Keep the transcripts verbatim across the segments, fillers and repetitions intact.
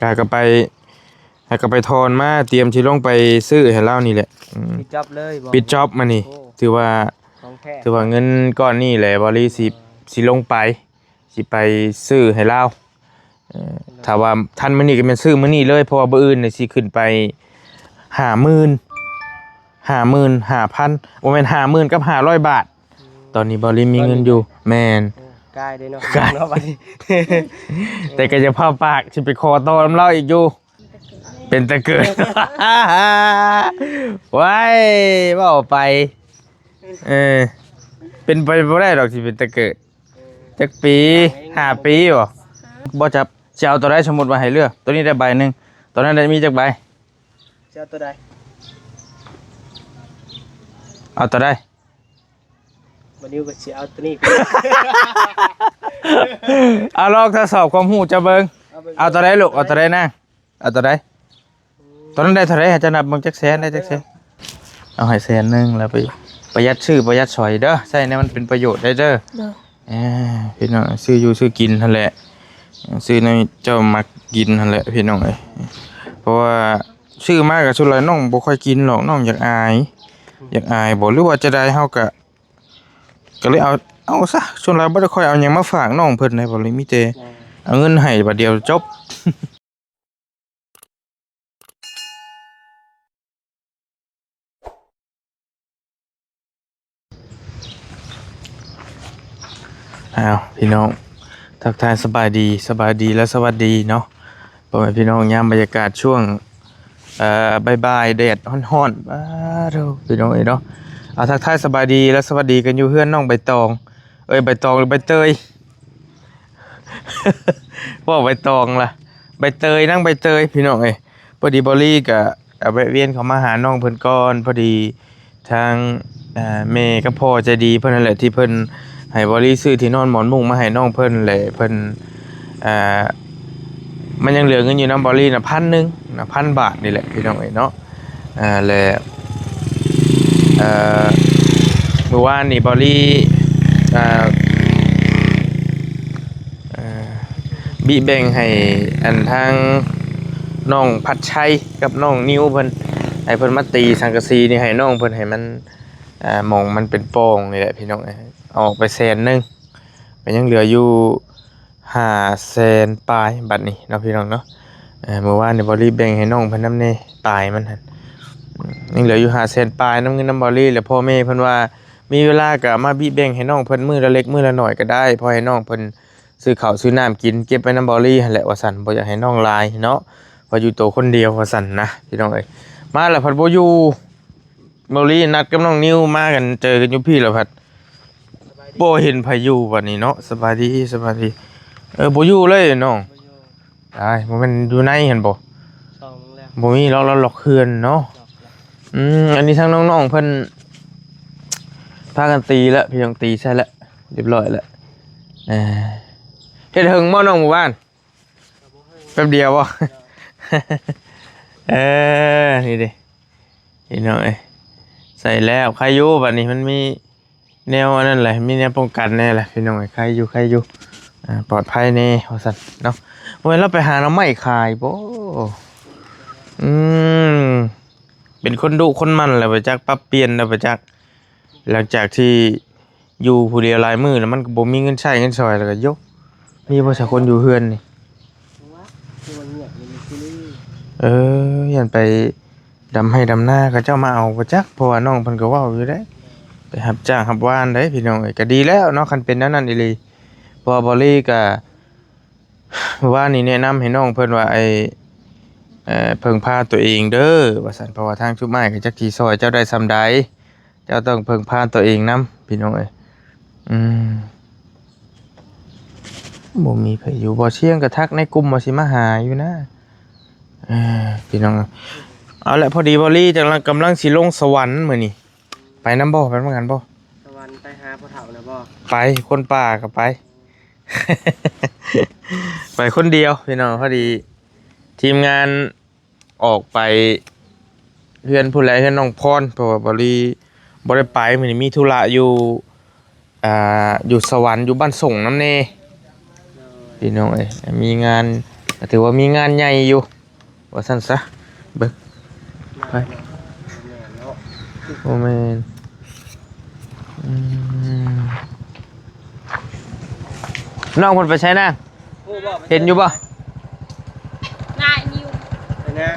กะ กะไป หากะไปถอนมา เตรียมสิลงไปซื้อให้ลาวนี่แหละ อืม ปิดจ็อบเลยบ่ ปิดจ็อบมานี่ โอ้ ถือว่า ของแท้ ถือว่าเงินก้อนนี้แหละ บ่าวลีสิ สิลงไป สิไปซื้อให้ลาว เอ่อ ถ้าว่าทันมื้อนี้ก็แม่นซื้อมื้อนี้เลย เพราะว่ามื้ออื่นนี่สิขึ้นไป ห้าหมื่น ห้าหมื่นห้าพัน บ่แม่น ห้าหมื่นกับห้าร้อยบาท อืม ตอนนี้บ่าวลีมีเงินอยู่ แม่น โอ้ กายเด้เนาะ กาย เนาะบัดนี้ แต่ก็อย่าพาปาก สิไปขอต่อนำลาวอีกอยู่ เป็นตาเกิด ว้าย เว้าไป เออ เป็นไปบ่ได้ดอกสิเป็นตาเกิด จักปี ห้าปีบ่ บ่จับ สิเอาตัวใด สมมุติว่าให้เลือก ตัวนี้ได้ใบหนึ่ง ตัวนั้นได้มีจักใบ สิเอาตัวใด เอาตัวใด บ่าวนิวก็สิเอาตัวนี้ เอาลองทดสอบความรู้เจ้าเบิ่ง เอาเบิ่ง เอาตัวใดลูก เอาตัวใดนาง เอาตัวใด ตอนนั้นได้เท่าไหร่ อาจารย์นับเบิ่งจักแสน ได้จักแสน เอาให้แสนหนึ่งแล้วไปประหยัดซื้อประหยัดสอยเด้อ ใช้เนี่ยมันเป็นประโยชน์ได้เด้อ โดย เอ้ย พี่น้อง ซื้ออยู่ซื้อกินหั่นแหละ ซื้อในเจ้ามักกินหั่นแหละ พี่น้องเอ้ย เพราะว่าซื้อมาก็ส่วนหลายน้องบ่ค่อยกินหรอก น้องอยากอาย อยากอายบ่ หรือว่าจะได้ เฮาก็ ก็เลยเอา เอาซะ ส่วนหลายบ่ได้ค่อยเอาหยังมาฝากน้องเพิ่นนะ บ่เลยมีแต่ โดย เอาเงินให้บาทเดียวจบ อ้าว พี่น้อง ทักทายสบายดี สบายดีและสวัสดีเนาะ พ่อแม่พี่น้อง ยามบรรยากาศช่วง เอ่อ บ่ายๆ แดดฮ้อนๆ อ้าโธ่ พี่น้องเอ้ยเนาะ เอาทักทายสบายดีและสวัสดีกันอยู่เฮือนน้องใบตอง เอ้ย ใบตองหรือใบเตย ว่าใบตองล่ะ ใบเตย นางใบเตย พี่น้องเอ้ย พอดีบ่าวลีก็ อ่า แวะเวียนเข้ามาหาน้องเพิ่นก่อน พอดีทาง อ่า แม่กับพ่อใจดีเพิ่นนั่นแหละ ที่เพิ่นให้บ่าวลีซื้อที่นอนหมอนมุ้งมาให้น้องเพิ่นแหละ เพิ่น อ่า มันยังเหลือเงินอยู่นำบ่าวลีน่ะ พันหนึ่งนะ พันบาทนี่แหละ พี่น้องเอ้ยเนาะ อ่า และ เอ่อ มื้อวานนี่บ่าวลี อ่า เอ่อ บิแบ่งให้อันทางน้องพัดชัยกับน้องนิวเพิ่น ให้เพิ่นมาตีสังกะสีนี่ให้น้องเพิ่น ให้มัน อ่า หม่องมันเป็นป่องนี่แหละพี่น้องเอ้ย ออกไปแสนหนึ่ง ก็ยังเหลืออยู่ห้าแสนปลายบัดนี้เนาะพี่น้องเนาะ เอ่อ มื้อวานนี่บ่าวลีแบ่งให้น้องเพิ่นนำแน่ ปลายมันหั่น อืม ยังเหลืออยู่ห้าแสนปลายนำเงินนำบ่าวลี แล้วพ่อแม่เพิ่นว่า มีเวลาก็มาบิแบ่งให้น้องเพิ่นมื้อละเล็กมื้อละน้อยก็ได้ พอให้น้องเพิ่นซื้อข้าวซื้อน้ำกิน เก็บไว้นำบ่าวลีหั่นแหละว่าซั่น บ่อยากให้น้องหลายเนาะ เพราะอยู่โตคนเดียวว่าซั่นนะพี่น้องเอ้ย มาแล้วพัดบ่อยู่ บ่าวลีนัดกับน้องนิวมากัน เจอกันอยู่พี้แล้วพัดบ่เห็นไผอยู่บัดนี้เนาะ สบายดี สบายดี เออ บ่อยู่เลยน้อง บ่อยู่ อ้าย บ่แม่นอยู่ในหั่นบ่ ช่องมึงแล้ว บ่มีล็อก แล้วล็อกเฮือนเนาะ ล็อกแล้ว อืม อันนี้ทางน้องๆเพิ่นพากันตีแล้ว พี่น้องตีใส่แล้ว เรียบร้อยแล้ว เออ เฮ็ดเฮิงบ่น้องหมู่บ้าน แป๊บเดียวบ่ เออ นี่ดิ พี่น้องเอ้ย ใส่แล้ว ใครอยู่บัดนี้มันมี แนวอันนั้นแหละ มีแนวป้องกันแน่แหละ พี่น้องเอ้ย ใครอยู่ ใครอยู่ อ่า ปลอดภัยแน่ ว่าซั่นเนาะ โอ้ย เราไปหาหน่อไม้ขายบ่ อืม เป็นคนดุคนมันแหละ ไปจักปรับเปลี่ยนแล้ว ไปจัก หลังจากที่อยู่ผู้เดียวหลายมื้อแล้ว มันก็บ่มีเงินใช้เงินสอย แล้วก็ยก มีบ่สักคนอยู่เฮือนนี่ ว่าคือมันเงียบอยู่นี่คือนี่ เออ ย่านไปดำไฮ่ดำนา เขาเจ้ามาเอาบ่จัก เพราะว่าน้องเพิ่นก็เว้าอยู่เด้ ไปรับจ้างรับหว่านเด้ พี่น้องเอ้ย ก็ดีแล้วเนาะ คันเป็นแนวนั้นอีหลี เพราะว่าบ่าวลีก็ เมื่อวานนี้แนะนำให้น้องเพิ่นว่า ไอ้ เอ่อ เพิ่งพาตัวเองเด้อ ว่าซั่น เพราะว่าทางชุมอ้ายก็จักสิซอยเจ้าได้ส่ำใด เจ้าต้องเพิ่งพาตัวเองนำ พี่น้องเอ้ย อืม บ่มีไผอยู่ บ่เชียงก็ทักในกลุ่มว่าสิมาหาอยู่นะ เออ พี่น้อง เอาละ พอดีบ่าวลีกำลัง กำลังสิลงสวรรค์มื้อนี้ ไปนำบ่ ไปนำกันบ่ สวรรค์ไปหาพ่อเฒ่านะบ่ ไป คนป่าก็ไป ไปคนเดียวพี่น้อง พอดีทีมงานออกไปเฮือนผู้ใด เฮือนน้องพร เพราะว่าบ่าวลีบ่ได้ไป มื้อนี้มีธุระอยู่ อ่า อยู่สวรรค์ อยู่บ้านส่งนำแน่ โดย พี่น้องเอ้ย มีงาน ก็ถือว่ามีงานใหญ่อยู่ ว่าซั่นซะ เบิ่ง ไป โอ้แม่น อืม น้องเพิ่นไปไสนาง เห็นอยู่บ่ นายนิว ไปนะ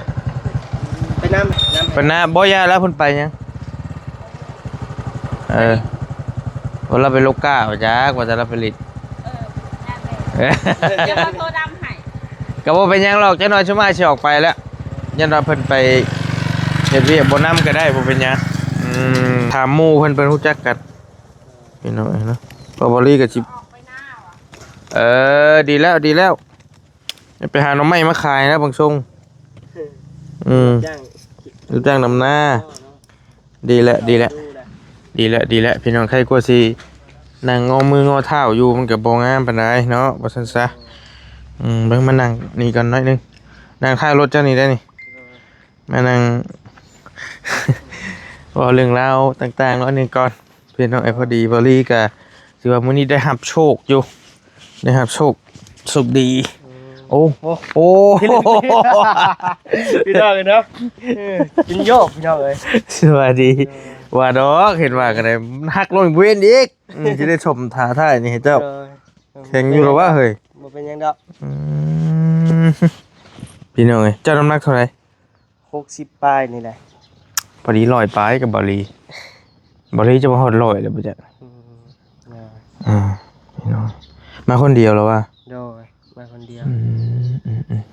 ไปนำ นำ ไปนะ บ่ อย่าแล้ว เพิ่นไปหยัง เออ ว่าเราไปโลกาว่าจัก ว่าแต่เราไปลิด เออ นั่นแหละ เออ เดี๋ยวเขาโทรนำให้ ก็บ่เป็นหยังหรอก จักหน่อยซุมอ้ายสิออกไปแล้ว ยันว่าเพิ่นไปเฮ็ดเวียกบ่นำก็ได้ บ่เป็นหยัง อืม ถามหมู่เพิ่น เพิ่นรู้จักกัน พี่น้องเอ้ยเนาะ พอบอลลี่ก็สิ ออกไปหน้าว่ะ เออ ดีแล้ว ดีแล้ว ไปหาหน่อไม้มาขายนะ บางช่วง อืม จ้าง รับจ้างดำนา ดีแล้ว ดีแล้ว ดูแล ดีแล้ว ดีแล้ว พี่น้อง ใครกลัวสิ นั่งงอมืองอเท้าอยู่ มันก็บ่งามปานใดเนาะ ว่าซั่นซะ อืม เบิ่ง มานั่งนี่ก่อนหน่อยหนึ่ง นั่งท้ายรถเจ้านี่ได้นี่ มานั่ง เว้าเรื่องราวต่างๆ หน่อยหนึ่งก่อน พี่น้องเอ้ย พอดีบอลลี่ก็ถือว่ามื้อนี้ได้รับโชคอยู่ ได้รับโชค โชคดี อืม โอ้ โอ้ โอ้ พี่น้องเอ้ยเนาะ เออ กินโยก พี่น้องเอ้ย สวัสดี เออ ว่าดอก เห็นว่าก็ได้ หักลงอีกเว้นอีก อืม สิได้ชมท้าทายนี่ให้เจ้า เออ แข็งอยู่หรอวะเฮ้ย บ่เป็นหยังดอก อืม พี่น้องเอ้ย เจ้าน้ำหนักเท่าไหร่ หกสิบปลายนี่แหละ พอดีร้อยปลายกับบอลลี่ บอลลี่จะมาฮอดร้อยแล้วบ่จ๊ะ อืม อ่า อ่า พี่น้อง มาคนเดียวหรอวะ โดย มาคนเดียว อืม อืม อืม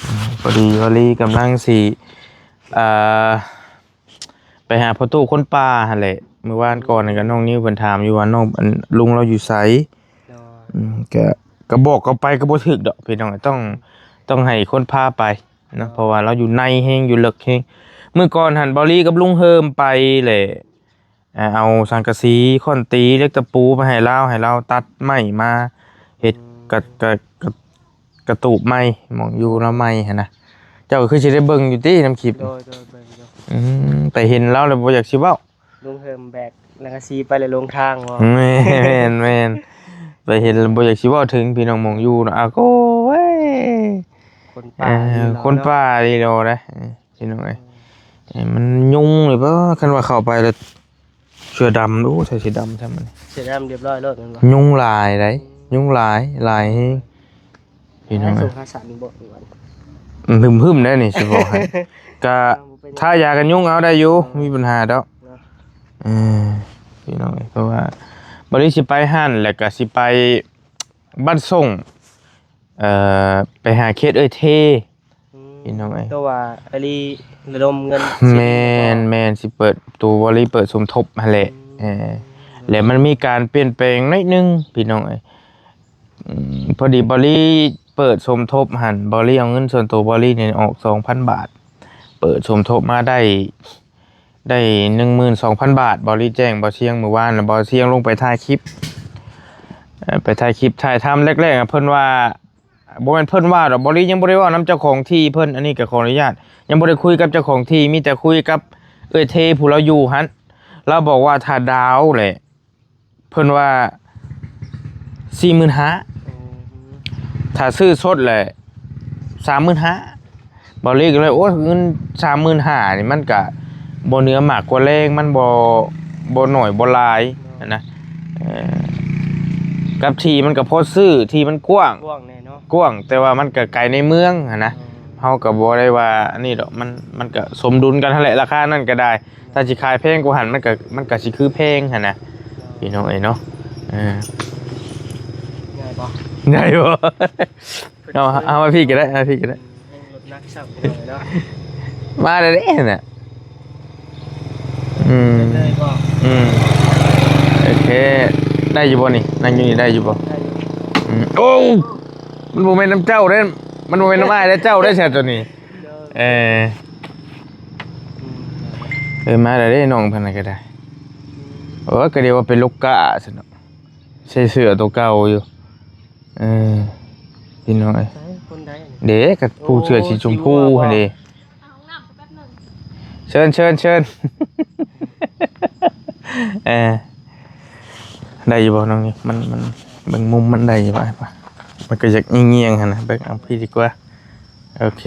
อืม พอดีบอลลี่กำลังสิ อ่า ไปหาพ่อตู้คนป่าหั่นแหละ มื้อวานก่อนนี่ก็น้องนิวเพิ่นถามอยู่ว่าน้อง อัน ลุงเราอยู่ไส โดย อืม ก็ ก็บอกเขาไปก็บ่ถูกดอกพี่น้อง ต้อง ต้องให้คนพาไปเนาะ เพราะว่าเราอยู่ในแฮง อยู่เลิกแฮง มื้อก่อนหั่นบอลลี่กับลุงเฮิมไปแหละ อ่า เอาสังกะสี ค้อนตี เหล็กตะปูไปให้ลาว ให้ลาวตัดไม้มาเฮ็ด อืม กะ กะ กะ กะตูบไม้ หม่องอยู่ลาวไม้หั่นนะ เจ้าก็คือสิได้เบิ่งอยู่ตินำคลิป โดย โดย เบิ่งอยู่ อืม ไปเห็นลาวแล้วบ่อยากสิเว้า ลุงเฮิมแบกสังกะสีไปเลยลงทางบ่ แม่น แม่น แม่น ไปเห็นแล้วบ่อยากสิเว้าถึงพี่น้องหม่องอยู่เนาะ อ้าว โอ้ย คนป่า เออ นี่เนาะ คนป่านี่เนาะนะ เออ พี่น้องเอ้ย เออ มันยุงเลยบ่ คันว่าเข้าไปแล้ว เสื้อดำ โอ้ ใส่เสื้อดำซะมัน เสื้อดำเรียบร้อยโลดแม่นบ่ ยุงหลายได๋ ยุงหลาย หลายแฮง พี่น้อง ขาสั้นบ่ มันหึมๆ ได้นี่ สิบอกให้ กะ ทายากันยุงเอาได้อยู่ มีปัญหาดอก เนาะ เออ พี่น้องเอ้ย เพราะว่าบอลลี่สิไปหั่น แล้วก็สิไปบ้านส่ง เอ่อ ไปหาเคสเอ้ยเท อืม พี่น้องเอ้ย ตัวว่าอลีระดมเงิน แม่น แม่น สิเปิด ตัวบอลลี่เปิดสมทบหั่นแหละ อืม เออ แล้วมันมีการเปลี่ยนแปลงหน่อยหนึ่ง พี่น้องเอ้ย อืม พอดีบอลลี่เปิดสมทบหั่น บอลลี่เอาเงินส่วนตัวบอลลี่เนี่ยออกสองพันบาท เปิดสมทบมาได้ ได้หนึ่งหมื่นสองพันบาท บอลลี่แจ้งบ่าวเชียงมื้อวาน แล้วบ่าวเชียงลงไปถ่ายคลิป เอ่อ ไปถ่ายคลิปถ่ายทำแรกๆ อะ เพิ่นว่า บ่แม่นเพิ่นว่าดอก บอลลี่ยังบ่ได้เว้านำเจ้าของที่เพิ่น อันนี้ก็ขออนุญาต ยังบ่ได้คุยกับเจ้าของที่ มีแต่คุยกับเอื้อยเทผู้ลาวอยู่หั่น ลาวบอกว่าถ้าดาวน์แหละ เพิ่นว่า สี่หมื่นห้า อืม ถ้าซื้อสดแหละ สามหมื่นห้า บอลลี่ก็เลย โอ้ย เงิน สามหมื่นห้า นี่มันก็บ่เหนือมากกว่าแรง มันบ่ บ่น้อยบ่หลายนะ เอ่อ กับที่มันก็พอซื้อ ที่มันกว้าง กว้างแน่เนาะ กว้าง แต่ว่ามันก็ไกลในเมืองหั้นนะ อืม เฮาก็บ่ได้ว่าอันนี้ดอก มัน มันก็สมดุลกันหั้นแหละ ราคานั่นก็ได้ ถ้าสิขายแพงกว่าหั้น มันก็ มันก็สิคือแพงหั้นนะ พี่น้องเอ้ยเนาะ เออ ง่ายบ่ ง่ายบ่ เอา เอามาพี่ก็ได้ เอามาพี่ก็ได้ อืม แฮงรถหนักซ้ำพี่น้องเอ้ยเนาะ มาแล้วเด้น่ะ อืม เลยบ่ อืม โอเค ได้อยู่บ่นี่ นั่งอยู่นี่ได้อยู่บ่ ได้อยู่ อืม โอ้ มันบ่แม่นนำเจ้าเด้ มันบ่แม่นนำอ้ายเด้ เจ้าได้แท้ตัวนี้ เด้อ เออ อืม เออ มาแล้วเด้ น้องเพิ่นน่ะก็ได้ โอ้ย ก็เรียกว่าเป็นลูกกะซะเนาะ ใส่เสื้อตัวเก่าอยู่ เออ พี่น้องเอ้ย ใส่คนใดนี่ เด้ กับผู้เสื้อสีชมพู โอ้ หั่นเด้ เอาห้องน้ำแป๊บหนึ่ง เชิญ เชิญ เชิญ เออ ได้อยู่บ่น้องนี่ มัน มัน เบิ่งมุมมันได้อยู่บ่ อ้ายปะ มันก็อยากเงียงๆหั่นนะ เบิ่งเอาพี่ดีกว่า โอเค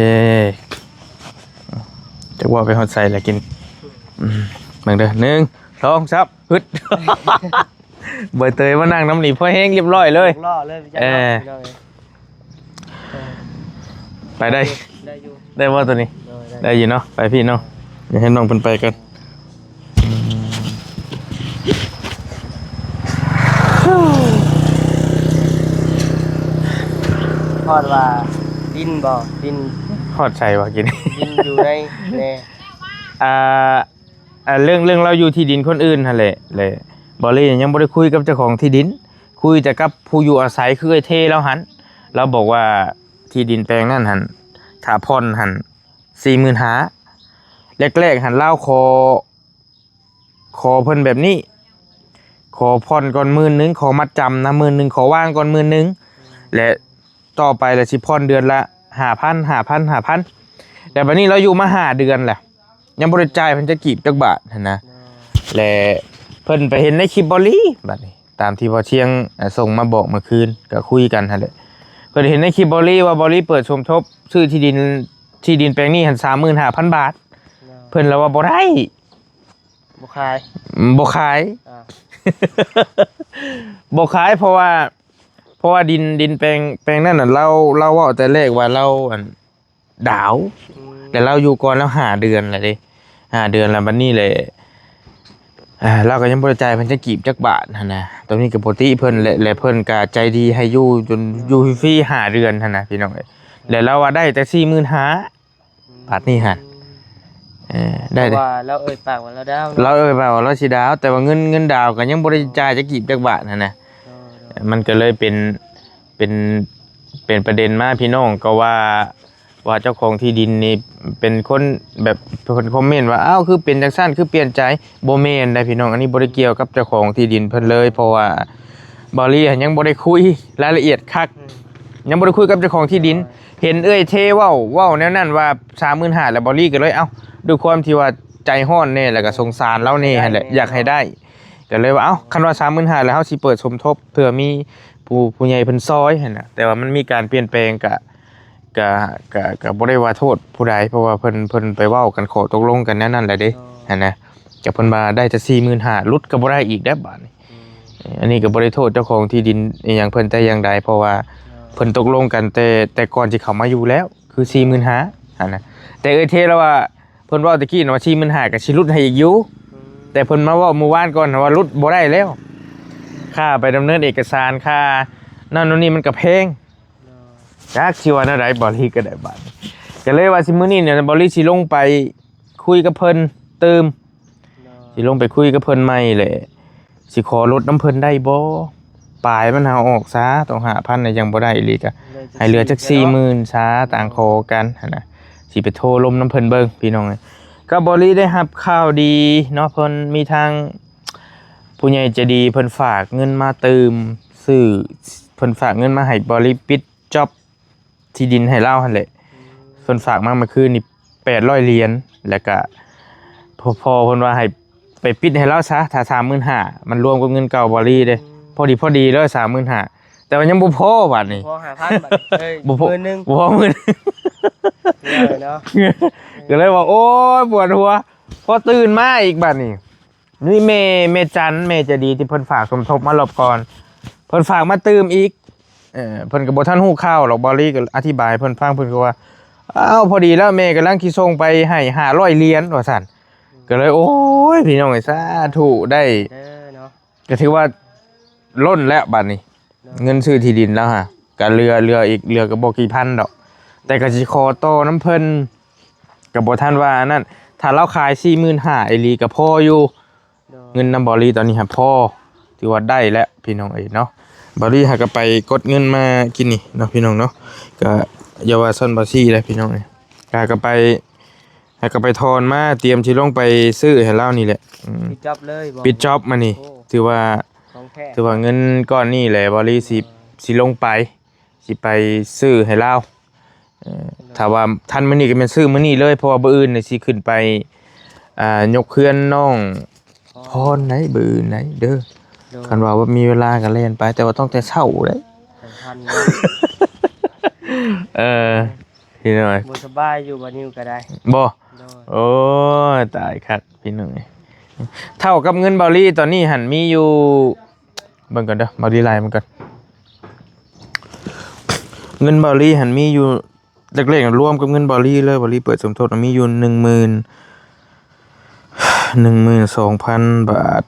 จักว่าไปฮอดไสแล้วกิน อืม เบิ่งเด้อ หนึ่ง สอง สาม ฮึด ใบเตยมานั่งนำนี่พอแฮงเรียบร้อยเลย รอเลยพี่แจ๊ค เออ พี่น้องเอ้ย เออ ไปได้ ได้อยู่ ได้บ่ตัวนี้ โดย ได้ ได้อยู่เนาะ ไปพี่เนาะ เดี๋ยวให้น้องเพิ่นไปก่อน ฮอดว่าดินบ่ ดิน ฮอดไสวะกิน ดินอยู่ใน แน่ อ่า อ่า เรื่อง เรื่องเราอยู่ที่ดินคนอื่นหั่นแหละ และบอลลี่ยังบ่ได้คุยกับเจ้าของที่ดิน คุยแต่กับผู้อยู่อาศัย คือไอ้เทเราหั่น เราบอกว่าที่ดินแปลงนั้นหั่น ถ้าผ่อนหั่น สี่หมื่นห้า แรกๆหั่น ลาวขอ ขอเพิ่นแบบนี้ ขอผ่อนก่อนหมื่นหนึ่ง ขอมัดจำนะหมื่นหนึ่ง ขอวางก่อนหมื่นหนึ่ง และต่อไปละสิผ่อนเดือนละห้าพัน ห้าพัน ห้าพัน แต่บัดนี้เราอยู่มาห้าเดือนแหละ ยังบ่ได้จ่ายเพิ่นจักกีบจักบาทหั่นนะ และเพิ่นไปเห็นในคลิปบอลลี่ บัดนี้ ตามที่บ่เชียง อ่า ส่งมาบอกเมื่อคืน ก็คุยกันหั่นแหละ เพิ่นเห็นในคลิปบอลลี่ว่าบอลลี่เปิดสมทบซื้อที่ดิน ที่ดินแปลงนี้หั่น สามหมื่นห้าพันบาท เพิ่นละว่าบ่ได้ บ่ขาย อืม บ่ขาย อ่า บ่ขาย เพราะว่า เพราะว่าดิน ดินแปลง แปลงนั้นน่ะ เรา เราเว้าแต่แรกว่าเรา อัน ดาว อืม แต่เราอยู่ก่อนแล้วห้าเดือนแล้วเด้ ห้าเดือนแล้ว บัดนี้แหละ อ่า เราก็ยังบ่ได้จ่ายเพิ่นจักกีบจักบาทหั่นนะ ตรงนี้ก็บ่ติเพิ่น และ และเพิ่นก็ใจดีให้อยู่จนอยู่ฟรีๆห้าเดือนหั่นนะพี่น้องเอ้ย แล้วเราว่าได้แต่สี่หมื่นห้า บาทนี่หั่น เออ ได้ เพราะว่าเราเอ่ยปากว่าเราดาวเนาะ เราเอ่ยปากว่าเราสิดาว แต่ว่าเงิน เงินดาวก็ยังบ่ได้จ่ายจักกีบจักบาทหั่นนะ เออ มันก็เลยเป็น เป็น เป็นประเด็นมา พี่น้องก็ว่า ว่าเจ้าของที่ดินนี่เป็นคนแบบ เพิ่นคอมเมนต์ว่า "อ้าว คือเป็นจังซั่น คือเปลี่ยนใจ" บ่แม่นได้พี่น้อง อันนี้บ่ได้เกี่ยวกับเจ้าของที่ดินเพิ่นเลย เพราะว่าบอลลี่ยังบ่ได้คุยรายละเอียดคัก อืม ยังบ่ได้คุยกับเจ้าของที่ดิน เห็นเอื้อยเทเว้า เว้าแนวนั้นว่า สามหมื่นห้า แล้วบอลลี่ก็เลย เอ้า ด้วยความที่ว่าใจฮ้อนแน่ แล้วก็สงสารลาวแน่หั่นแหละ อยากให้ได้ ก็เลยว่า เอ้า คันว่า สามหมื่นห้า แล้วเฮาสิเปิดสมทบ เผื่อมีผู้ ผู้ใหญ่เพิ่นซอยหั่นน่ะ แต่ว่ามันมีการเปลี่ยนแปลง ก็ ก็ ก็ ก็บ่ได้ว่าโทษผู้ใด เพราะว่าเพิ่น เพิ่นไปเว้ากัน ข้อตกลงกันแนวนั้นแหละเด้ อ๋อ หั่นนะ ก็เพิ่นว่าได้แต่ สี่หมื่นห้า หลุดก็บ่ได้อีกเด้อบาดนี้ อืม อันนี้ก็บ่ได้โทษเจ้าของที่ดินอีหยังเพิ่นแต่อย่างใด เพราะว่า อ๋อ เพิ่นตกลงกันแต่ แต่ก่อนสิเข้ามาอยู่แล้ว คือ สี่หมื่นห้า หั่นนะ แต่เอื้อยเทแล้วว่า เพิ่นเว้าตะกี้น่ะว่า สี่หมื่นห้า ก็สิหลุดให้อีกอยู่ อืม แต่เพิ่นมาเว้ามื้อวานก่อนว่าหลุดบ่ได้แล้ว ค่าไปดำเนินเอกสาร ค่านั่นโน่นนี่มันก็แพง เนาะ จักสิว่าแนวใด บอลลี่ก็ได้บาดนี้ ก็เลยว่าสิมื้อนี้เนี่ย บอลลี่สิลงไปคุยกับเพิ่นตื่ม เนาะ สิลงไปคุยกับเพิ่นใหม่แหละ สิขอลดนำเพิ่นได้บ่ ปลายมันเอาออกซะ ต้องห้าพันน่ะยังบ่ได้อีหลีกะ ให้เหลือจักสี่หมื่นซะ ต่างขอกันหั่นนะ สิไปโทรลมนำเพิ่นเบิ่งพี่น้องเอ้ย ก็บอลลี่ได้รับข่าวดีเนาะ เพิ่นมีทางผู้ใหญ่ใจดีเพิ่นฝากเงินมาตื่ม ซื้อ เพิ่นฝากเงินมาให้บอลลี่ปิดจ็อบที่ดินให้ลาวหั่นแหละ เพิ่นฝากมาเมื่อคืนนี่ แปดร้อยเหรียญ แล้วก็พ่อ พ่อเพิ่นว่าให้ไปปิดให้ลาวซะ ถ้า สามหมื่นห้า มันรวมกับเงินเก่าบอลลี่เด้ พอดี พอดีเลย สามหมื่นห้า แต่ว่ายังบ่พอบาดนี้ พอห้าพันบาท เอ้ย บ่พอ หมื่นหนึ่ง บ่พอหมื่น เนาะ ก็เลยว่า โอ้ย ปวดหัว พอตื่นมาอีกบาดนี้ นี่แม่ แม่จัน แม่ใจดีที่เพิ่นฝากสมทบมารอบก่อน เพิ่นฝากมาตื่มอีก เออ เพิ่นก็บ่ทันฮู้ข่าวหรอก บอลลี่ก็อธิบายให้เพิ่นฟัง เพิ่นก็ว่า "อ้าว พอดีแล้ว แม่กำลังสิส่งไปให้ห้าร้อยเหรียญ" ว่าซั่น ก็เลย โอ้ย พี่น้องเอ้ย สาธุ ได้ เด้อเนาะ ก็ถือว่าล้นแล้วบัดนี้ เนาะ เงินซื้อที่ดินแล้วฮะ ก็เหลือ เหลืออีก เหลือก็บ่กี่พันดอก แต่ก็สิขอต่อนำเพิ่น ก็บ่ทันว่าอันนั้น ถ้าลาวขายสี่หมื่นห้าอีหลีก็พออยู่ โดย เงินนำบอลลี่ตอนนี้ฮะพอ ถือว่าได้แล้วพี่น้องเอ้ยเนาะ บอลลี่หากะไปกดเงินมากินนี่เนาะพี่น้องเนาะ ก็อย่าว่าซ่อนบอลซี่เลยพี่น้องเอ้ย หากะไป หากะไปทอนมา เตรียมสิลงไปซื้อให้ลาวนี่แหละ อืม ปิดจ็อบเลยบ่ ปิดจ็อบมานี่ โอ้ ถือว่า ของแท้ ถือว่าเงินก้อนนี้แหละ บอลลี่สิ สิลงไป สิไปซื้อให้ลาว เอ่อ ถ้าว่าทันมื้อนี้ก็แม่นซื้อมื้อนี้เลย เพราะว่ามื้ออื่นนี่สิขึ้นไป อ่า ยกเฮือนน้องพร พรได้ มื้ออื่นได้เด้อ โดย คันว่า ว่ามีเวลาก็แล่นไป แต่ว่าต้องแต่เช้าเด้ สำคัญเนาะ เออพี่น้อย บ่สบายอยู่บ่นิวก็ได้ บ่ โดย โอ้ยตายคักพี่น้อย เท่ากับเงินเบาหลีตอนนี้หั่นมีอยู่ เบิ่งก่อนเด้อ เบาหลีไล่มันก่อน เงินเบาหลีหั่นมีอยู่ เลขๆรวมกับเงินเบาหลีเลย เบาหลีเปิดสมทบมีอยู่หนึ่งหมื่น หนึ่งหมื่นสองพันบาท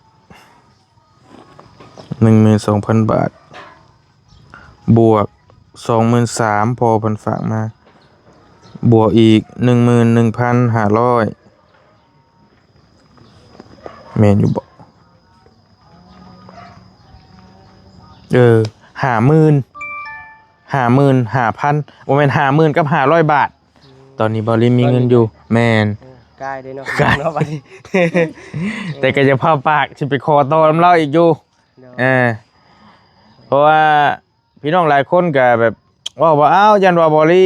หนึ่งหมื่นสองพันบาท บวกสองหมื่นสาม พ่อเพิ่นฝากมา บวกอีกหนึ่งหมื่นหนึ่งพันห้าร้อย แม่นอยู่บ่ เออ ห้าหมื่น ห้าหมื่นห้าพัน บ่แม่น ห้าหมื่นกับห้าร้อยบาท ตอนนี้เบาหลีมีเงินอยู่ แม่น เออกายเด้เนาะ กาย เนาะบัดนี้ แต่ก็จะพาปากสิไปขอต่อนำลาวอีกอยู่ โดย เออ เพราะว่าพี่น้องหลายคนก็แบบ เว้าว่า อ้าว ยันว่าเบาหลี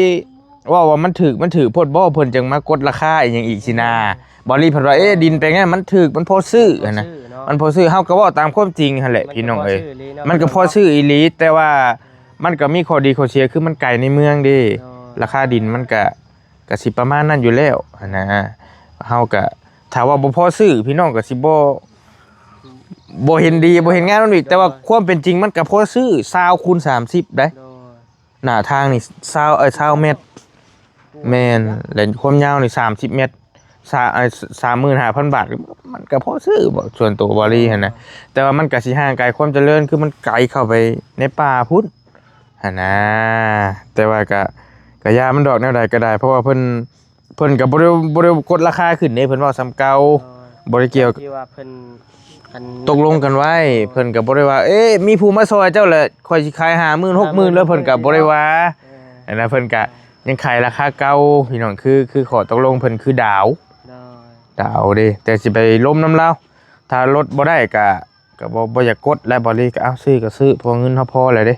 เว้าว่ามันถูก มันถูกโพดบ่ เพิ่นจั่งมากดราคาอีหยังอีกสินะ เบาหลีเพิ่นว่า เอ๊ะ ดินแปลงนั้นมันถูก มันพอซื้อหั่นนะ ซื้อเนาะ มันพอซื้อ เฮาก็เว้าตามความจริงหั่นแหละ มันก็ พี่น้องเอ้ย พอซื้ออีหลีเนาะ มันก็พอซื้ออีหลี แต่ว่ามันก็มีข้อดีข้อเสีย คือมันไกลในเมืองเด้ โดย ราคาดินมันก็ ก็สิประมาณนั้นอยู่แล้วหั่นนะ เฮาก็ ถ้าว่าบ่พอซื้อ พี่น้องก็สิบ่ บ่เห็นดี บ่เห็นงามนำอีก แต่ว่าความเป็นจริงมันก็พอซื้อ ซาวคูณสามสิบได้ โดย หน้าทางนี่ ซาว เอ้ย ซาวเมตร แม่น และความยาวนี่ สามสิบเมตร ซา เอ้ย สามหมื่นห้าพันบาท มันก็พอซื้อบ่ ส่วนตัวเบาหลีหั่นนะ แต่ว่ามันก็สิห่างไกลความเจริญ คือมันไกลเข้าไปในป่าพุ้นหั่นนะ แต่ว่าก็ ก็อย่ามันดอกแนวใดก็ได้ เพราะว่าเพิ่น เพิ่นก็บ่ได้ บ่ได้กดราคาขึ้นเด้ เพิ่นเว้าส่ำเก่า บ่ได้เกี่ยว ที่ว่าเพิ่นอัน ตกลงกันไว้ เพิ่นก็บ่ได้ว่า เอ๊ะ มีผู้มาซอยเจ้าแหละ ข้อยสิขายห้าหมื่น หกหมื่น แล้วเพิ่นก็บ่ได้ว่า เออ อันนั้นเพิ่นก็ยังขายราคาเก่า พี่น้อง คือ คือข้อตกลงเพิ่นคือดาว โดย ดาวเด้ แต่สิไปล้มนำลาว ถ้าลดบ่ได้ก็ ก็บ่ บ่อยากกด และเบาหลีก็ เอ้า ซื้อก็ซื้อ เพราะเงินเฮาพอแล้วเด้ โดย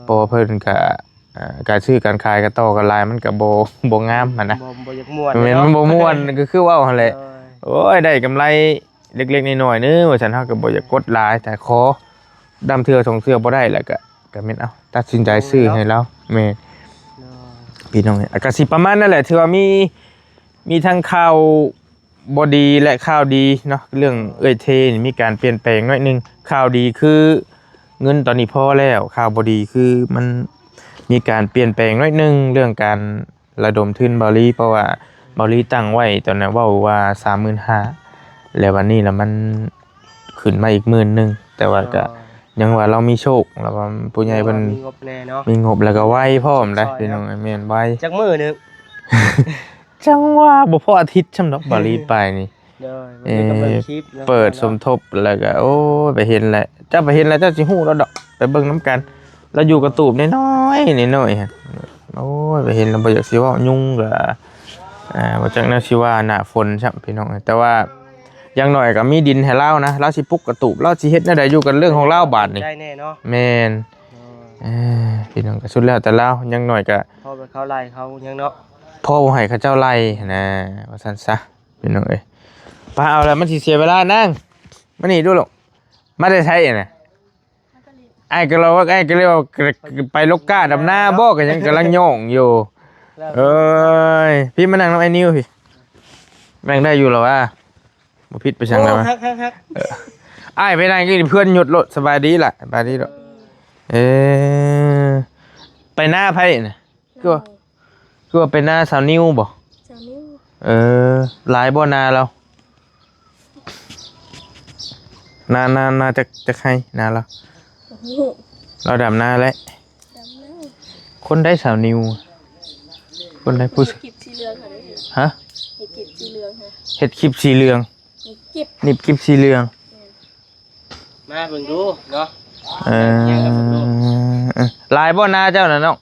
เพราะว่าเพิ่นก็ อ่า การซื้อการขายก็ต่อกันหลาย มันก็บ่ บ่งามหั่นนะ บ่บ่อยากม่วน แม่น เนาะ มันบ่ม่วน ก็คือเว้าหั่นแหละ โดย โอ้ย ได้กำไรเล็กๆน้อยๆเด้อ ว่าซั่น เฮาก็บ่อยากกดหลาย แต่ขอดำเทื่อสองเทื่อบ่ได้ แล้วก็ ก็แม่น เอ้า ตัดสินใจซื้อให้ลาว แม่น โดย พี่น้องเอ้ย ก็สิประมาณนั้นแหละ ถือว่ามี มีทั้งข่าวบ่ดีและข่าวดีเนาะ เรื่องเอื้อยเทนี่มีการเปลี่ยนแปลงหน่อยหนึ่ง ข่าวดีคือเงินตอนนี้พอแล้ว ข่าวบ่ดีคือมันมีการเปลี่ยนแปลงหน่อยหนึ่ง เรื่องการระดมทุนเบาหลี เพราะว่าเบาหลีตั้งไว้ตอนนั้นเว้าว่าสามหมื่นห้า แล้ววันนี้แล้วมันขึ้นมาอีกหมื่นหนึ่ง แต่ว่าก็ อ๋อ ยังว่าเรามีโชค แล้วว่าผู้ใหญ่เพิ่น มีงบแน่เนาะ มีงบแล้วก็ไวพร้อมได้ ซอย พี่น้อง แม่นไว จักมื้อหนึง จังว่าบ่พออาทิตย์ช่ำดอก เบาหลีไปนี่ โดย มันก็เบิ่งคลิปแล้ว เปิดสมทบแล้วก็ โอ้ย ไปเห็นแหละ เจ้าไปเห็นแล้วเจ้าสิฮู้แล้วดอก ไปเบิ่งนำกัน แล้วอยู่กระตูบน้อยๆน้อยๆฮะ โอ้ย ไปเห็นแล้วบ่อยากสิเว้า ยุงก็ อ่า บ่จักแนวสิว่า หน้าฝนซ้ำพี่น้อง แต่ว่าอย่างน้อยก็มีดินให้ลาวนะ ลาวสิปลูกกระตูบ ลาวสิเฮ็ดแนวใดอยู่กันเรื่องของลาวบาดนี่ ได้แน่เนาะ แม่น โดย เอ้อ พี่น้องก็สุดแล้วแต่ลาว อย่างน้อยก็ พอไปเข้าไล่เขายังเนาะ พ่อบ่ให้เขาเจ้าไล่นะ ว่าซั่นซะ พี่น้องเอ้ย ไปเอาแล้วมันสิเสียเวลานาง มานี่ดูลูก มาแต่ไสน่ะ อ้ายก็เล่าว่า อ้ายก็เลยว่าไปลกกาดำนาบ่ ก็ยังกำลังย่องอยู่ เอ้ย พี่มานั่งนำไอ้นิวพี่ นั่งได้อยู่เหรอวะ บ่ผิดไปสั่งแล้ววะ โอ้ฮักฮักฮัก อ้ายไปนั่งอยู่นี่เพื่อนหยุดรถ สบายดีล่ะ สบายดีดอก เออ ไปนาไผน่ะ คือว่า คือว่าไปนาสาวนิวบ่ สาวนิว เออ หลายบ่นาเรา นา นา นาจัก จักไร่นาเรา โอ้โห เราดำนาแล้ว ดำแล้ว คนได้สาวนิว คนได้ผู้ เห็ดกิบสีเหลืองค่ะเด้อ ฮะ เห็ดกิบสีเหลืองค่ะ เฮ็ดคลิปสีเหลือง เห็ดกิบ หนีบคลิปสีเหลือง มาเบิ่งดูเนาะ เออ เออ หลายบ่นาเจ้าน่ะเนาะ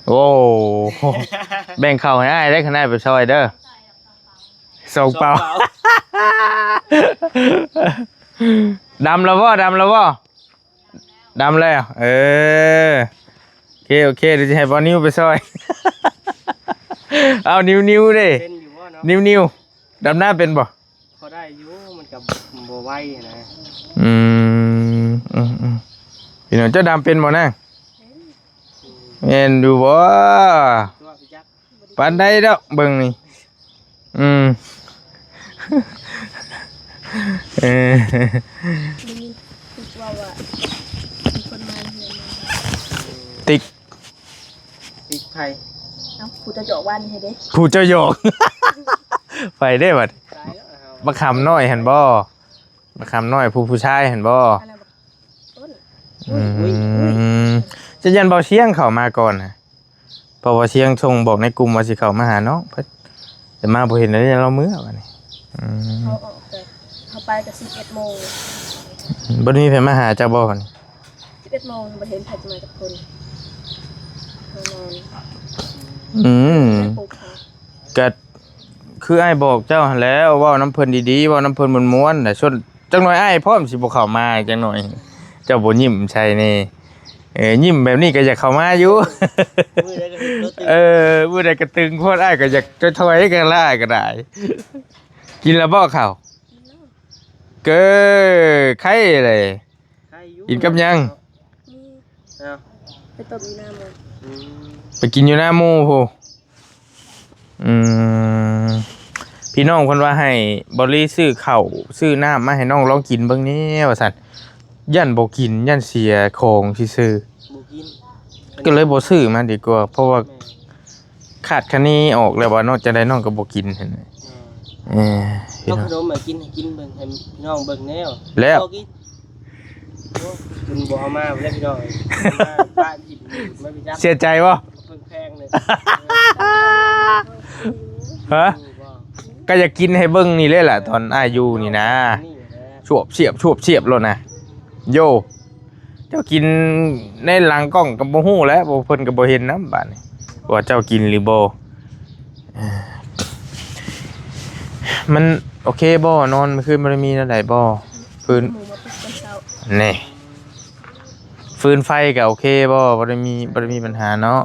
โอ้ แบ่งข้าวให้อ้ายได้ คันอ้ายไปซอยเด้อ สองเป่า สองเป่า ดำแล้วบ่ ดำแล้วบ่ ดำแล้ว เออ โอเค โอเค เดี๋ยวจะให้บอนิวไปซอย เอานิวนิวเด้ เป็นอยู่บ่เนาะ นิวนิว ดำนาเป็นบ่ พอได้อยู่ มันก็บ่ไวนะ อืม อืม อืม พี่น้อง เจ้าดำเป็นบ่นาง แม่นอยู่บ่ ตัวพี่จัก ปานใดดอกเบิ่งนี่ อืม เออ ได้ยินติกว่าว่ามีคนมาเฮือนมา ติ๊ก ติ๊กไผ เอ้า ผู้เจ้าหยอกว่านี่ให้เด้ ผู้เจ้าหยอก ไปเด้บัด ตายแล้ว บักขามน้อยหั่นบ่ บักขามน้อยผู้ผู้ชายหั่นบ่ อันนั้นบักต้น อืม จะยันเบาเสียงเข้ามาก่อนนะ เพราะว่าเสียงส่งบอกในกลุ่มว่าสิเข้ามาหาน้อง เพิ่นแต่มาบ่เห็นเลย เราเมือบัดนี้ อืม เขาออกแต่เขาไปก็สิบเอ็ดโมง บ่ได้มีไผมาหาเจ้าบ่บัดนี้ สิบเอ็ดโมงบ่เห็นไผจะมาจักคน เขานอน อืม ปลุกเขา ก็คืออ้ายบอกเจ้าหั้นแหล้ว เว้านำเพิ่นดีๆ เว้านำเพิ่นม่วนๆ น่ะ ส่วนจักหน่อยอ้ายพร้อมสิบ่เข้ามาจักหน่อย เจ้าบ่ยิ้มใส่แหน่ เออ ยิ้มแบบนี้ก็อยากเข้ามาอยู่ มื้อใดก็เห็นตัวตึง เออ มื้อใดก็ตึงโพด อ้ายก็อยากถอยๆ กันละ อ้ายก็ได้ กินแล้วบ่ข้าว กินแล้ว เก้อ ไข่เลย ไข่อยู่ กินกับหยัง มี เอ้า ไปต้มอยู่หน้าหมู่ อืม ไปกินอยู่หน้าหมู่พู้น อืม พี่น้องเพิ่นว่าให้บอลลี่ซื้อข้าวซื้อน้ำมาให้น้องลองกินเบิ่งแหน่ว่าซั่น ย่านบ่กิน ย่านเสียของซื่อๆ บ่กิน ก็เลยบ่ซื้อมาดีกว่า เพราะว่า แม่น ขาดคะเนออกแล้วว่าเนาะ จั่งใดน้องก็บ่กินหั่นน่ะ อ่า เออ พี่น้อง เอาขนมมากินให้กินเบิ่ง ให้พี่น้องเบิ่งแหน่ แล้ว บ่กิน โอ้ คุณบ่เอามาแล้วพี่น้อง มาปะถิ่นมาพี่จัก เสียใจบ่ เพิ่งแพงเลย ฮะ ก็อยากกินให้เบิ่งนี่เลยล่ะ ตอนอ้ายอยู่นี่นะ นี่แหละ ชวบเสียบ ชวบเสียบแล้วนะ โย เจ้ากินในหลังกล้องก็บ่ฮู้แหล้ว บ่ เพิ่นก็บ่เห็นนำบาดนี้ ว่าเจ้ากินหรือบ่ เอ่อ มันโอเคบ่ นอนเมื่อคืนบ่ได้มีแนวใดบ่ ฟืน หมู่มาปลุกตอนเช้า แหน่ ฟืนไฟก็โอเคบ่ บ่ได้มี บ่ได้มีปัญหาเนาะ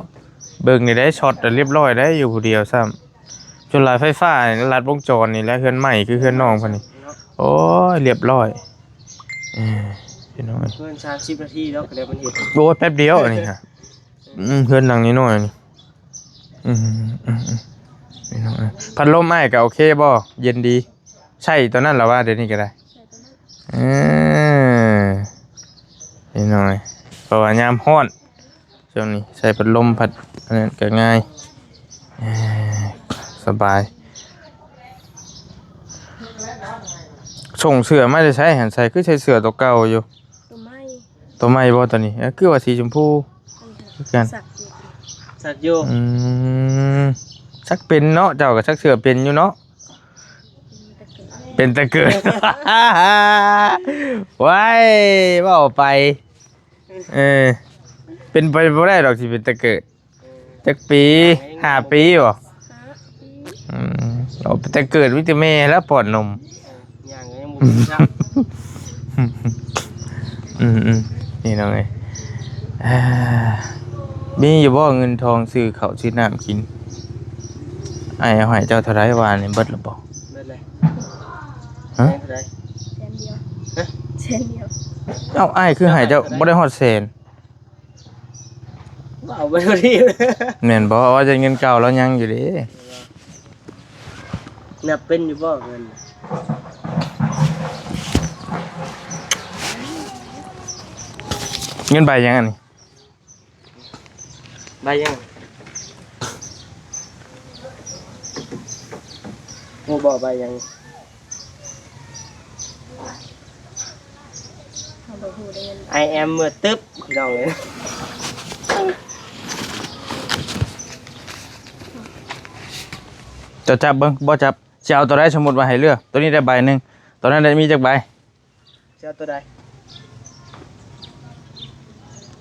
เบิ่งนี่ได้ช็อตเรียบร้อยได้อยู่ผู้เดียวซ้ำ จนหลายไฟฟ้านี่ลัดวงจรนี่แหละ เฮือนใหม่คือเฮือนน้องเพิ่นนี่ โอ้ย เรียบร้อย เออ พี่น้องเอ้ย เกินสามสิบนาทีแล้วก็แล้วมันเห็น โอ้ย แป๊บเดียวอันนี้ฮะ อืม เฮือนหลังนี้น้อยนี่ อืม อืม อืม พี่น้องเอ้ย พัดลมอ้ายก็โอเคบ่ เย็นดี ใช่ตอนนั้นล่ะว่า เดี๋ยวนี้ก็ได้ ใช่ตอนนั้น เออ พี่น้องเอ้ย เพราะว่ายามร้อน ช่วงนี้ใส่พัดลมพัดอันนั้นก็ง่าย เอ่อ สบาย ส่งเสื้อมาแต่ไสหั่น ใส่คือใส่เสื้อตัวเก่าอยู่ ตัวใหม่ ตัวใหม่บ่ตัวนี้ เอ้อ คือว่าสีชมพู อันนี้ คือกัน สักอยู่ สักอยู่ อืม สักเป็นเนาะ เจ้าก็สักเสื้อเป็นอยู่เนาะ เป็นตะเกิด ว้าย เว้าไป เออ เป็นไปบ่ได้ดอกสิเป็นตะเกิด จักปี ห้าปีบ่ ห้าปี อืม เอาไปแต่เกิดมีแต่แม่แล้วป้อนนม ย่างก็ยังบ่กินซ้ำ อืม อืม นี่น้องเอ้ย อ่า มีอยู่บ่เงินทองซื้อข้าวซื้อน้ำกิน อ้ายเอาให้เจ้าเท่าใดวานนี่เบิดแล้วบ่ เบิดเลย ฮะ แสนเท่าใด แสนเดียว ฮะ แสนเดียว เอ้า อ้ายคือให้เจ้าบ่ได้ฮอดแสน เอาไปพอดี แม่นบ่ ว่าจะเงินเก่าแล้วยังอยู่เด้ นับเป็นอยู่บ่เงิน เงินใบหยังอันนี้ ใบหยัง ฮู้บ่ใบหยัง เฮาบ่ฮู้ได้เงิน I am เมื่อตึ๊บ พี่น้องเอ้ย เจ้าจับเบิ่ง บ่จับ สิเอาตัวใด สมมุติว่าให้เลือก ตัวนี้ได้ใบหนึ่ง ตัวนั้นได้มีจักใบ สิเอาตัวใด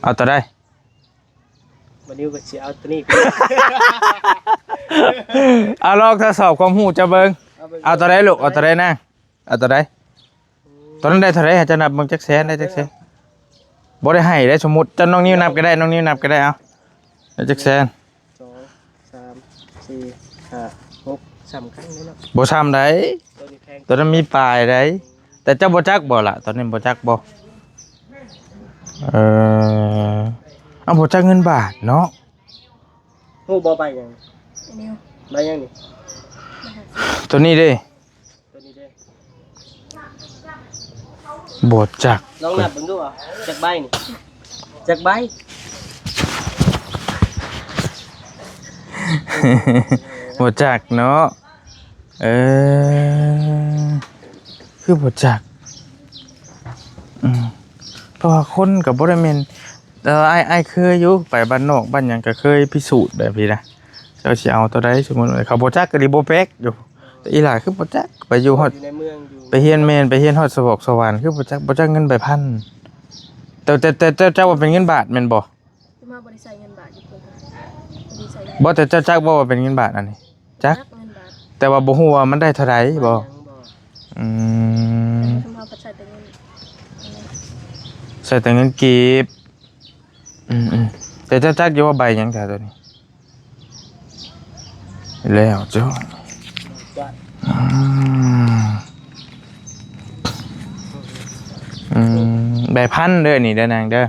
เอาตัวใด บ่าวนิวก็สิเอาตัวนี้ เอาลองทดสอบความรู้เจ้าเบิ่ง เอาเบิ่ง เอาตัวใดลูก เอาตัวใดนาง เอาตัวใด ตอนนั้นได้เท่าไหร่ เจ้านับเบิ่งจักแสน ได้จักแสน บ่ได้ให้ได้ สมมุติ เจ้าน้องนิวนับก็ได้ น้องนิวนับก็ได้ เอา ได้จักแสน สอง สาม สี่ ห้า หก สำคัญเลยเนาะ บ่สำใด ตัวนี้แพง ตัวนั้นมีปลายใด แต่เจ้าบ่จักบ่ล่ะ ตอนนี้บ่จักบ่ เออ เอาบ่จักเงินบาทเนาะ ฮู้บ่ใบหยัง อันนี้ ใบหยังนี่ ตัวนี้เด้ ตัวนี้เด้ บ่จัก ลองนับเบิ่งดูอ่ะ จักใบนี่ จักใบ บ่จักเนาะ เออ คือบ่จัก อืม เพราะว่าคนก็บ่ได้แม่น แต่ว่าอ้าย อ้ายเคยอยู่ ไปบ้านนอกบ้านหยังก็เคยพิสูจน์แบบนี้นะ เจ้าสิเอาตัวใด สมมุติว่าเขาบ่จักก็ดีบ่แปลกอยู่ แต่อีหล่าคือบ่จัก ไปอยู่ฮอด อยู่ในเมืองอยู่ ไปเฮียน แม่น ไปเฮียนฮอดสะบกสะหว่าน คือบ่จัก บ่จักเงินใบพัน แต่ แต่ แต่ แต่เจ้าว่าเป็นเงินบาทแม่นบ่ มาบ่ได้ใส่เงินบาทอยู่เพิ่น บ่ได้ใส่เงิน บ่ แต่เจ้าจักบ่ว่าเป็นเงินบาทอันนี้ จัก จักเงินบาท แต่ว่าบ่ฮู้ว่ามันได้เท่าใดบ่ บ่ อืม แต่ว่าเฮาก็ใส่แต่เงิน ใส่แต่เงินกีบ อืมๆ แต่เจ้าจักอยู่ว่าใบหยังแถวตัวนี้ แล้วเจ้า อืม อืม ใบพันเด้อนี่เด้อนางเด้อ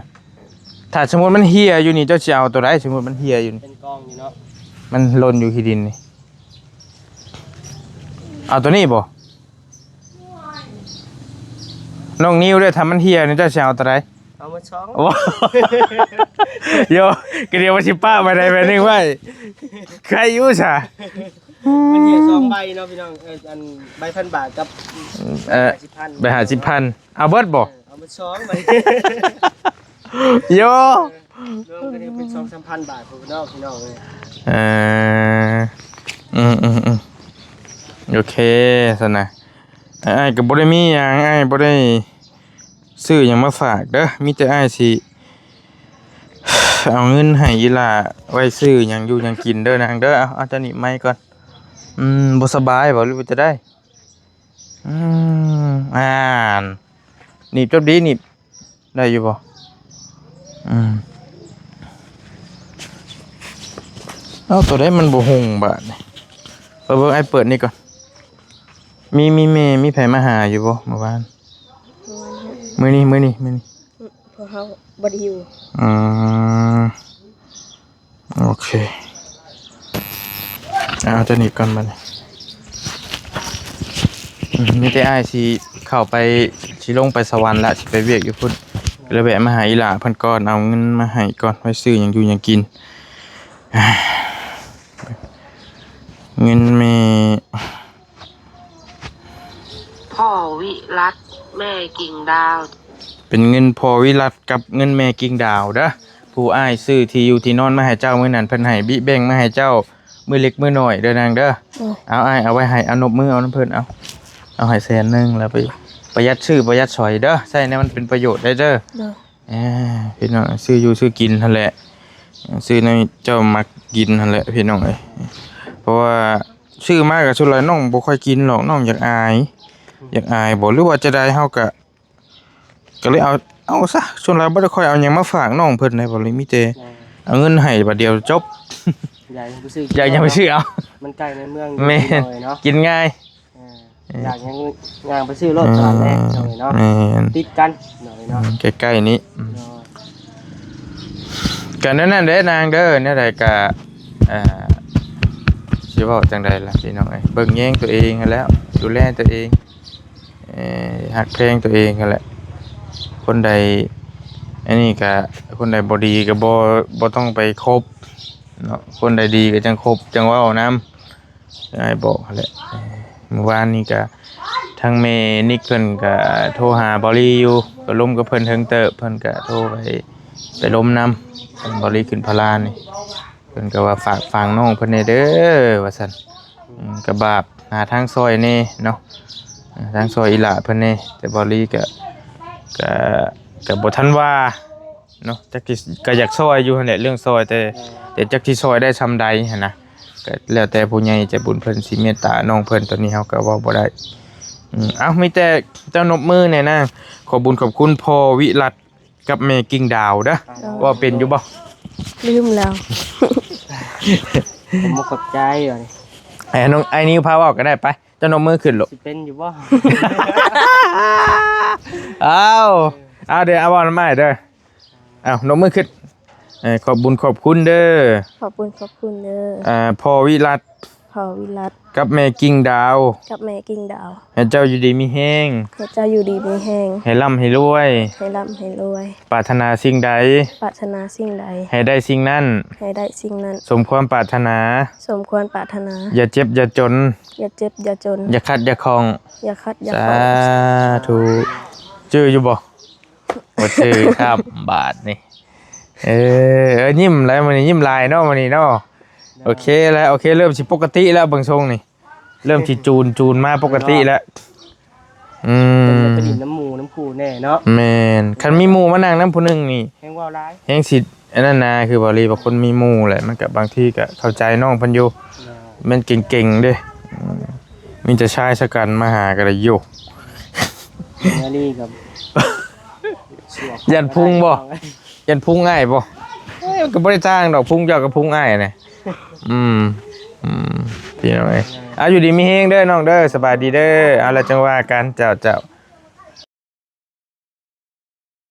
ถ้าสมมุติมันเหี่ยอยู่นี่ เจ้าสิเอาตัวใด สมมุติมันเหี่ยอยู่นี่ เป็นกองอยู่เนาะ มันหล่นอยู่ขี้ดินนี่ เอาตัวนี้บ่ น้องนิวเด้อ ถ้ามันเหี่ยนี่ เจ้าสิเอาตัวใด เอามาสอง โอ้ โย ก็เดี๋ยวว่าสิปะใบใดใบหนึ่งไว้ ใครอยู่ซะ มันเหี่ยสองใบเนาะพี่น้อง เออ อันใบพันบาทกับ เออ ห้าสิบพัน ใบห้าสิบพัน เอาเบิดบ่ เออ เอามาสองใบ โย รวมกันเนี่ยเป็นสองสามพันบาทพุ้นเนาะพี่น้องเอ้ย เออ อืมอืมอืม โอเคซั่นนะ อ้ายก็บ่ได้มีหยัง อ้ายบ่ได้ซื้อหยังมาฝากเด้อ มีแต่อ้ายสิเอาเงินให้อีหล่าไว้ซื้อหยังอยู่หยังกินเด้อนางเด้อ เอา เอาเจ้าหนีบไมค์ก่อน อืม บ่สบายบ่ หรือว่าจะได้ อืม อ่าน หนีบจบดี หนีบ ได้อยู่บ่ อืม เอ้า ตัวใดมันบ่หุงบาดนี่ ไปเบิ่งไอ้เปิดนี่ก่อน มี มีแม่ มีไผมาหาอยู่บ่เมื่อวาน เมื่อวานเนี่ย มื้อนี้ มื้อนี้ มื้อนี้ อืม พวกเฮาบ่ได้อยู่ อืม โอเค เอาตัวนี้ก่อนบัดนี้ อืม มีแต่อ้ายสิเข้าไป สิลงไปสวรรค์ละ สิไปเวียกอยู่พุ้น แล้วแวะมาหาอีหล่าเพิ่นก่อน เอาเงินมาให้ก่อน ไว้ซื้อหยังอยู่หยังกิน เงินแม่ พ่อวิรัต แม่กิ่งดาว เป็นเงินพ่อวิรัตกับเงินแม่กิ่งดาวเด้อ ผู้อ้ายซื้อที่อยู่ที่นอนมาให้เจ้ามื้อนั้น เพิ่นให้บิแบ่งมาให้เจ้ามื้อเล็กมื้อน้อยเด้อนางเด้อ โอ้ เอาอ้ายเอาไว้ให้ เอานบมือเอานำเพิ่น เอา เอาให้แสนหนึ่งแล้วไปประหยัดซื้อประหยัดสอยเด้อ ใช้แนวมันเป็นประโยชน์ได้เด้อ โดย เอ้อ พี่น้อง ซื้ออยู่ซื้อกินหั่นแหละ ซื้อในเจ้ามักกินหั่นแหละพี่น้องเอ้ย เพราะว่าซื้อมาก็ส่วนหลายน้องบ่ค่อยกินหรอก น้องอยากอาย อยากอายบ่ หรือว่าจะได้ เฮาก็ ก็เลยเอา เอาซะ ส่วนหลายบ่ได้ค่อยเอาหยังมาฝากน้องเพิ่นนะ บ่เลยมีแต่ อ่า เอาเงินให้บาทเดียวจบ อยากหยังไปซื้อ อยากหยังไปซื้อเอา มันใกล้ในเมือง แม่น หน่อยเนาะ กินง่าย อ่า เออ อยากหยังย่างไปซื้อรถ เออ ก่อนแหละหน่อยเนาะ แม่น ติดกันหน่อยเนาะ อืม ใกล้ๆนี้ อืม เนาะ ก็แนวนั้นเด้อนางเด้อ แนวใดก็ อ่า สิเว้าจั่งใดล่ะพี่น้องเอ้ย เบิ่งแยงตัวเองหั้นแหล้ว ดูแลตัวเอง เอ่อ ฮักแพงตัวเองหั้นแหละ คนใด อันนี้ก็ คนใดบ่ดีก็บ่ บ่ต้องไปคบเนาะ คนใดดีก็จั่งคบจั่งเว้านำ อ้ายบอกหั้นแหละ เมื่อวานนี้ก็ทางแม่นิกเพิ่นก็โทรหาบอลลี่อยู่ ก็ลมกับเพิ่นเทิงเติบ เพิ่นก็โทรไป ไปลมนำ บอลลี่ขึ้นพารานี่ เพิ่นก็ว่าฝากฝังน้องเพิ่นแหน่เด้อ ว่าซั่น อืม ก็บาป หาทางซอยแหน่เนาะ อ่า ทางซอยอีหล่าเพิ่นแหน่ แต่บอลลี่ก็ ก็ ก็บ่ทันว่าเนาะ จักสิ ก็อยากซอยอยู่หั่นแหละ เรื่องซอย แต่ แต่จักสิซอยได้ส่ำใดหั้นนะ ก็แล้วแต่ผู้ใหญ่ใจบุญเพิ่นสิเมตตาน้องเพิ่น ตอนนี้เฮาก็เว้าบ่ได้ อืม เอ้า มีแต่เจ้านบมือแหน่นะ ขอบบุญขอบคุณพ่อวิรัต กับแม่กิ่งดาวเด้อ เออ ว่าเป็นอยู่บ่ ลืมแล้ว ผมบ่ขอบใจว่ะนี่ ไอ้น้อง ไอ้นิวพาเว้าก็ได้ไป เจ้านบมือขึ้นลูก สิเป็นอยู่บ่ เอา เอา เดี๋ยวเอาเว้านำอ้ายเด้อ เอา นบมือขึ้น เอ่อ ขอบบุญขอบคุณเด้อ ขอบบุญขอบคุณเด้อ อ่า พ่อวิรัต พ่อวิรัต กับแม่กิ่งดาว กับแม่กิ่งดาว ให้เจ้าอยู่ดีมีแฮง ให้เจ้าอยู่ดีมีแฮง ให้ร่ำให้รวย ให้ร่ำให้รวย ปรารถนาสิ่งใด ปรารถนาสิ่งใด ให้ได้สิ่งนั้น ให้ได้สิ่งนั้น สมความปรารถนา สมความปรารถนา อย่าเจ็บอย่าจน อย่าเจ็บอย่าจน อย่าขัดอย่าข้อง อย่าขัดอย่า สา ข้อง ธุจื้ออยู่บ่บ่จื้อครับ บาทนี่ เออเออยิ้มแล้วมื้อนี้ยิ้มหลายเนาะมื้อนี้เนาะ โอเคแล้ว โอเค เริ่มสิปกติแล้วเบิ่งทรงนี่ เริ่มสิจูนจูนมาปกติแล้ว อืม เป็นไปดินน้ำหมูน้ำคูแน่เนาะ แม่น คันมีหมู่มานั่งนำผู้หนึงนี่ แฮงเว้าหลาย แฮงสิอันนั้นนะ คือบ่าวลีว่าคนมีหมู่แหละ มันก็บางทีก็เข้าใจน้องเพิ่นอยู่ เนาะ มันเก่งๆเด้ อืม มีแต่ชายชะกันมาหาก็ได้อยู่ เมื่อนี้กับ ย่านพุงบ่ ย่านพุงอ้ายบ่ เอ้ย มันก็บ่ได้ต่างดอก พุงเจ้ากับพุงอ้ายนะ อืม อืม พี่น้องเอ้ย เอาอยู่ดีมีแฮงเด้อน้องเด้อ สบายดีเด้อ เอาละจังว่ากัน เจ้า เจ้า